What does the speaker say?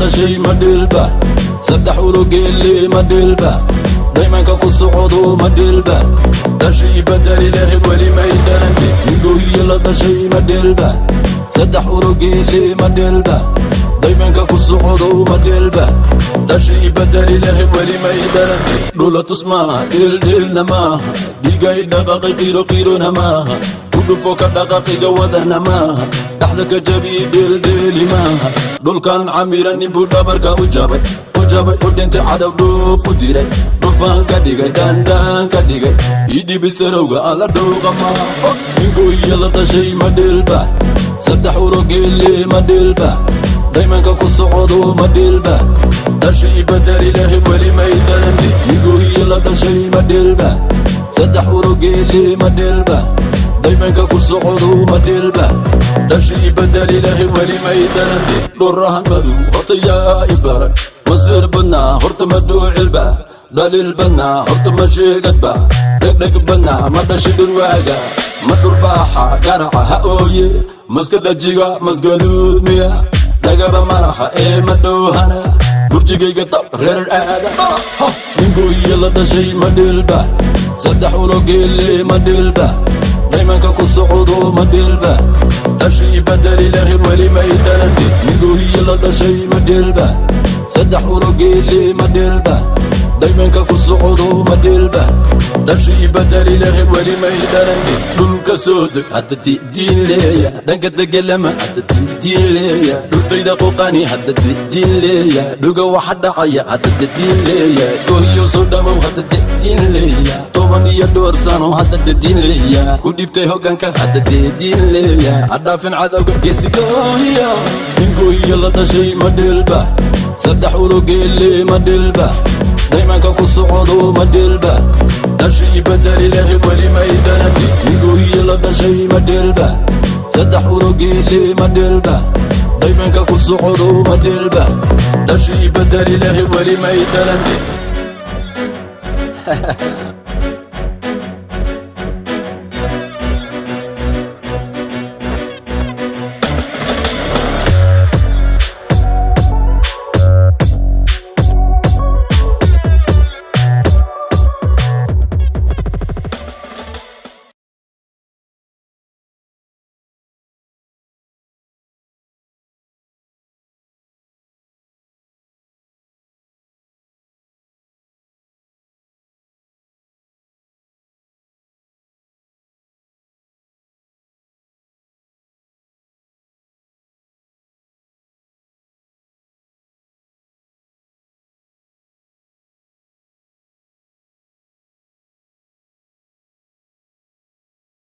Dhashay ma dheelba? Saddex urogeelle ma dheelba? Daymanka ku socdo ma dheelba? Dhashay badali lahayd weli may dhalande. Ningoohiya la dhashay ma dheelba? Saddex urogeelle ma dheelba? Daymanka ku socdo ma dheelba? Dhashay badali lahayd weli may dhalande. Dhula tus maaha, dheeldheelna maaha, dhigay dhaqaqay qiiro qiirona maaha, kudhufo ka dhaqaqiga wadana maaha, dhaxda ka jabi dheeldheeli maaha. Dhulkan camira ninbuu dhabarka u jabay, u jabay, u dhintay, cadow dhuuf u diray, dhufaan ka dhigay, dhandhaan ka dhigay, idhibistarowga alla dhowqa maaha. Ningoohiya la dhashay ma dheelba? Saddex urogeelle ma dheelba? Daymanka ku socdo ma dheelba? Dhashay badali lahayd weli may dhalande. Ningoohiya la dhashay ma dheelba? Saddex urogeelle ma dheelba? Daymanka ku socdo ma dheelba? Dhashay badali lahayd weli may dhalande. Dhurahan madow horta yaa i baray? Masiir badnaa horta ma dhuucilba? Dhaliil badnaa horta ma sheegadba? Dhegdheg badnaa ma dhashi dhurwaaga? Ma dhurbaaxa garaca ha ooye? Maska dhajiga masgaduud miya? Dhagaba malaxa ee ma dhoohana? Burjigayga dab reerar aada. Ningoohiya la dhashay ma dheelba? Saddex urogeelle ma dheelba? Daymanka ku socdo ma dheelba? Dhashay badali lahayd weli may dhalande. Ningoohiya la dhashay ma dheelba? Saddex urogeelle ma dheelba? Daymanka ku socdo ma dheelba? Dhashay badali lahayd weli may dhalande. Dhulka soo deg hadda didiin leeya, dhanka degelama hadda didiin leeya, dhultayda quqani hadda didiin leeya, dhuga waxa dhacaya hadda didiin leeya, goohiyo soo dhamow hadda didiin leeya, 10 iyo dhowr sano hadda didiin leeya, ku dhibtay hoggaanka hadda didiin leeya, hadhaafin cadowga geesigoohiya. Ningoohiya la dhashay ma dheelba? Saddex urogeelle ma dheelba? Daymanka ku socdo ma dheelba? Dhashay badali lahayd weli may dhalande. Ningoohiya la dhashay ma dheelba? Saddex urogeelle ma dheelba? Daymanka ku socdo ma dheelba? Dhashay badali lahayd weli may dhalande.